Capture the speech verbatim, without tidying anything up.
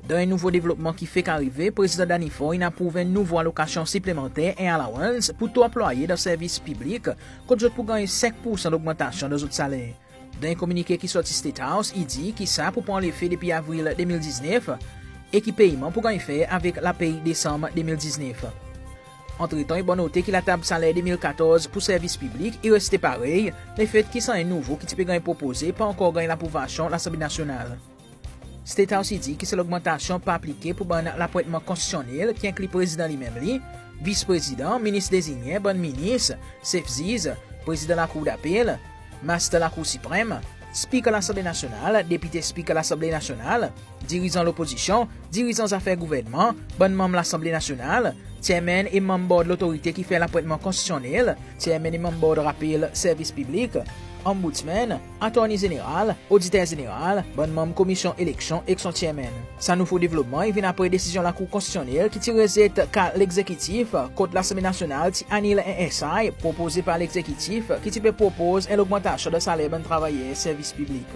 Dan en nouvo devlopman ki fek arive, Prezidan Danny Faure in aprouv en nouvo alokasyon siplemanter, en allowance, pour tou anplwaye dan servis piblik, kot zot pou ganny senk poursan logmantasyon dan zot saler. Dan en kominike ki sorti State House, i dir ki sa pou pran lefe depi Avril de mil diznef e ki peyman pou ganny fer avek lapey Desanm de mil diznef. Antretan, i bon note ki latab saler de mil katorz pour servis piblik i reste parey, lefet ki sa en nouvo ki ti pe ganny propoze pa ankor ganny laprouvasyon Lasanble Nasyonal. State House i dir ki sa logmantasyon pa aplike pour bann lapwentman konstitisyonnel ki enkli Prezidan li menm li, Vis Prezidan, Minis dezinyen, bann Minis, Sef Ziz, Prezidan Lakour Dapel, Master Lakour Siprenm, Spiker Lasanble Nasyonal, Depite Spiker Lasanble Nasyonal, Dirizan Lopozisyon, Dirizan Zafer Gouvernman, bann Manm Lasanble Nasyonal, Chairman e Manm Bord Lotorite ki fer lapwentman konstitisyonnel, Chairman e Manm Bord Rapel Servis Piblik, Ombudsman, Attorney Zeneral, Oditer Zeneral, bann Manm Komisyon Eleksyon ek son Chairman. Sa nouvo devlopman i vin apre desizyon Lakour Konstitisyonnel ki ti rezet ka Legzekitif, kot Lasanble Nasyonal ti anil en S I propoze par Legzekitif ki ti pe propoz en logmantasyon dan saler bann travayer servis piblik.